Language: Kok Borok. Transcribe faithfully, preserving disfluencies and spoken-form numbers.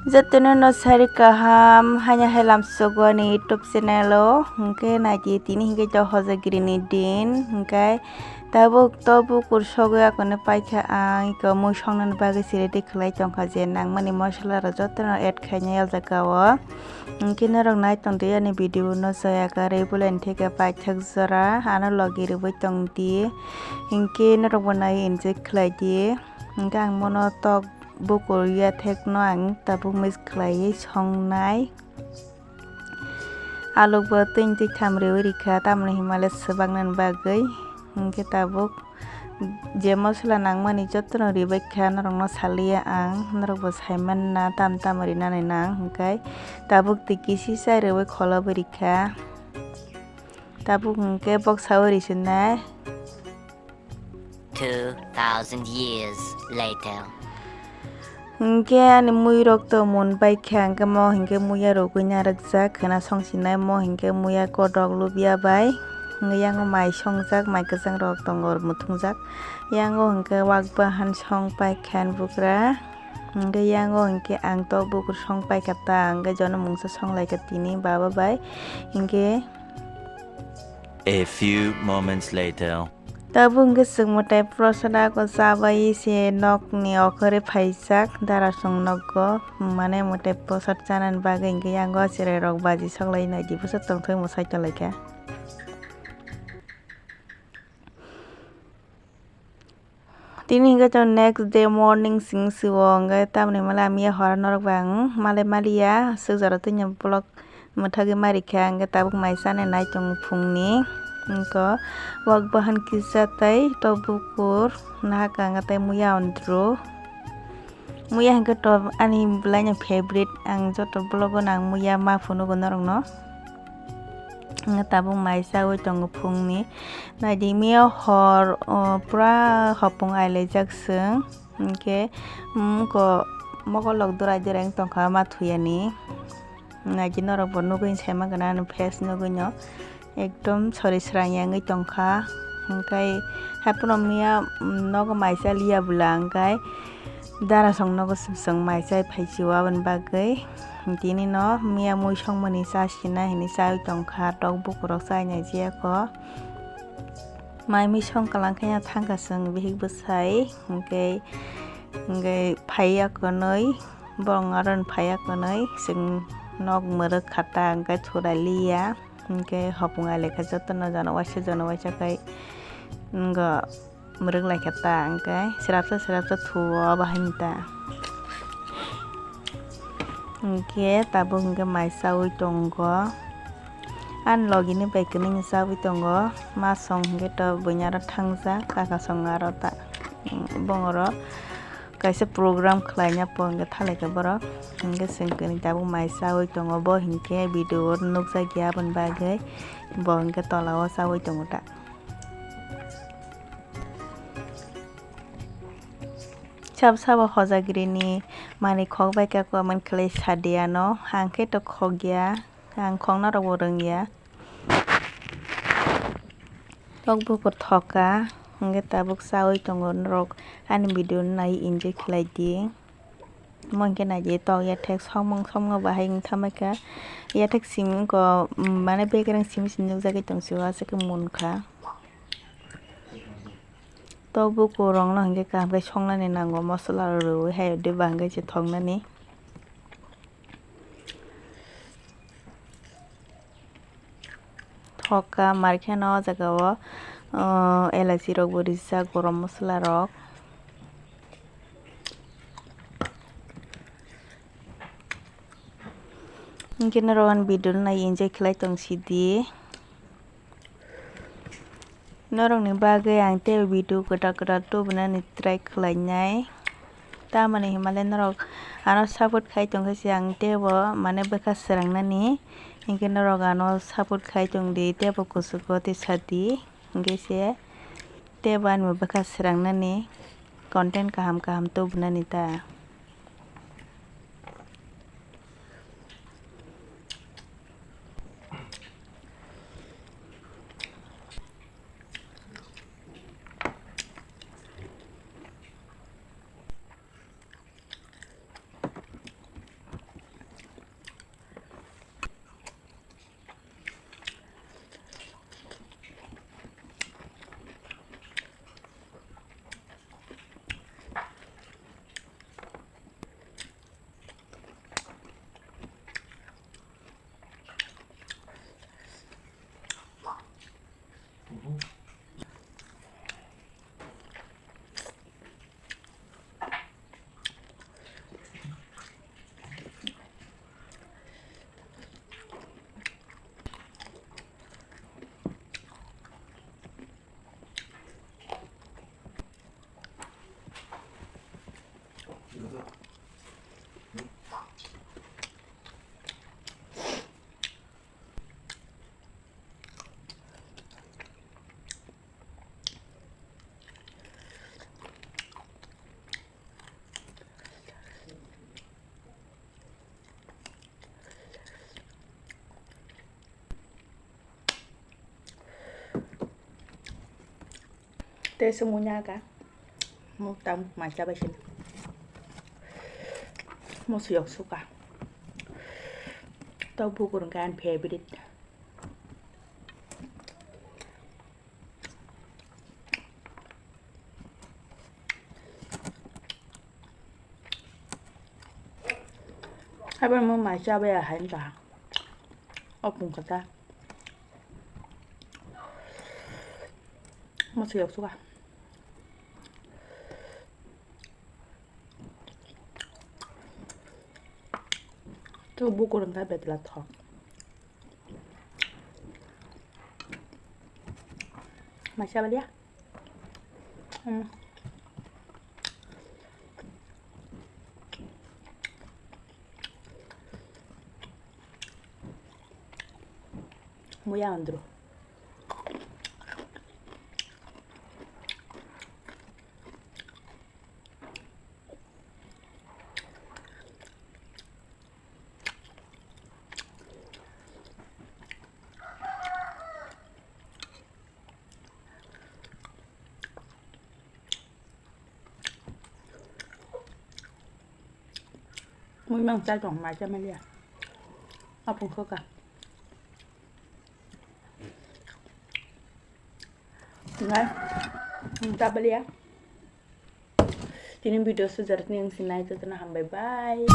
Jotono no sari kaham, hanya hai lamsogo ani YouTube channel o, hwnkhe naidi tini hwnkhe to hojagiri ni din, hwnkhe tabuk to bukur sogwi akono paikha ang, iko mui songnani bagwi se ready khlai tongkha je nangmani mosola rok jotono add khainai o jaga o. Hwnkhe norok nai tongdi ani video no chaya karwi bolani theke paithak jora ano logi rwui tongdi, hwnkhe norok bo nai enjoy khlai di. Hwnkhe ang bono tok bukur yathekno ang tabuk mix khlaiwi songnai. Alukbo twini twitham riwi rikha, tamoni hinmale swbaknani bagwi. Hwnkhe tabuk je mosola nangmani jotono ribaikha, norokno salia ang, norokbo saimanna tam tam rinani nang hwnkhe tabuk twi kisi chai riwi kholobwi rikha. Tabuk hwnkhe boksaui risinai. Two thousand years later. Hwnkhe ani muirok to mon bai kha, hwnkhe mo hwnkhe muiya rogwi narwkjak khwna songsinai, mo hwnkhe muiya kodok lubya bai. Hwnkhe yango mai songjak, mai kwchang rok tongo muthungjak. Yango hwnkhe wak bahan song pai kha ani bugra. Hwnkhe yango hwnkhe ang to bukur song pai kha ta, hwnkhe jono mungsa song lai kha tini baba bai. Hwnkhe A few moments later. Tabuk hwnkhe chwng mwtai prosada ko chabai se nokni okhorwi phaijak, darasong nogo, mane mwtai prosad chanani bagwi hwnkhe yango cherai rok baji soklai naidi bwswk tongthok mwsai tonglaikha. Tini hwnkhe chwng next day morning sing sio, hwnkhe tamoni male amiya hora norok bai ang malai maliya, swk jora tini vlog mwthagwi ma rikha, hwnkhe tabuk mai chani nai tongo phungni, hwnkhe wak bahan kisa tei tok bukur nahaka hwnkhe tei muya ondro. Muya hwnkhe to ani bwlaino favorite, ang joto vlogo nang muya ma phunugo norokno. Hwnkhe tabuk mai chaui tongo phungni. Naidi miya hor, o, pura hopung ailaijak chwng. Hwnkhe, mm, ko mokolok durai durai wng tongkha ma thuyani. Naidi norokbo nugwi saima gana ani face nugwino. Ekdom sori srang yangwi tongkha. Hwnkhe haiphano miya, mm, nogo mai cha liya bwla hwnkhe darasong nogo chwng mai chai phai sio aboni bagwi. Tini no miya mui songmani cha sina hinwi chaui tongkha, tok bukurok chainai jiyakho. Mai mui song kwlang khe thangkha chwng bihik bwsai, hwnkhe, hwnkhe phaiya kwnwi, borok aro phaiya kwnwi, chwng nok mwrwk kha ta, hwnkhe thurai liya, hwnkhe hopung ai laikha jotono jana waisa jana waisa khai, wngkha. Mwrwk laikha ta, hwnkhe srapsa srapsa thuo bahai ni ta. Hwnkhe tabuk hwnkhe mai chaui tongo. Ani logini bai kwnwi chaui tongo. Ma song hwnkhe to buini aro thangjak, kaka song aro ta, bongoro kaisa program khlaina po hwnkhe thalaikha borok. Hwnkhe chwng kwnwi tabuk mai chaui tongo. Bo hwnkhe video o nukjakya aboni bagwi bo hwnkhe tola o chaui tongo ta. Sabo sabo hojagiri ni manwi khok bai kha kok mani khlai sadi ano, ang khe to khok ya, ang khokna rok bo rwng ya. Tok bukur thoka, hwnkhe tabuk chaui tongo norok ani video no nai enjoy khlai di. Mo hwnkhe nai di tok yathek somung somung bahai wng thamai kha, yathek simi wngkha, mane bekereng simi se nukjagwi tong sio aswk khe munkha. Tok bukur rok no hwnkhe kaham khe songnani nango, mosola rok rwui hai de ba hwnkhe se thoknani. Thoka markhe no o jaga o, o, elachi rok bo rijak, gorom mosola rok. Hwnkhe norok ani video no nai enjoy khlai tong sidi. Norokni bagwi ang tei video kwtal kwtal tubunani try khlainai. Tamoni hinmale norok ano support khai tongkhe se ang teibo mane bwkha srangnani. Hinkhe norok ano support khai tongdi, teibo kuchugo tisadi. Hinkhe se teibo ani bwkha srangnani content kaham kaham tubunani ta. Tei se munya ka. Mo tang ma cha bai sin. Mo suyok suka. Tau bukur ka an favorite. Habar mo mai cha bai hai ta. Opung kata. Mo suyok suka. Tu bukur wngkha betla thok. Maisa balia. Hmm. Muya andro. Mui mang chai tong mai cha maliya. Apung kho ka. Ngai. Mui ta baliya. Tini video sujak ni ang sinai to tena hambai bye.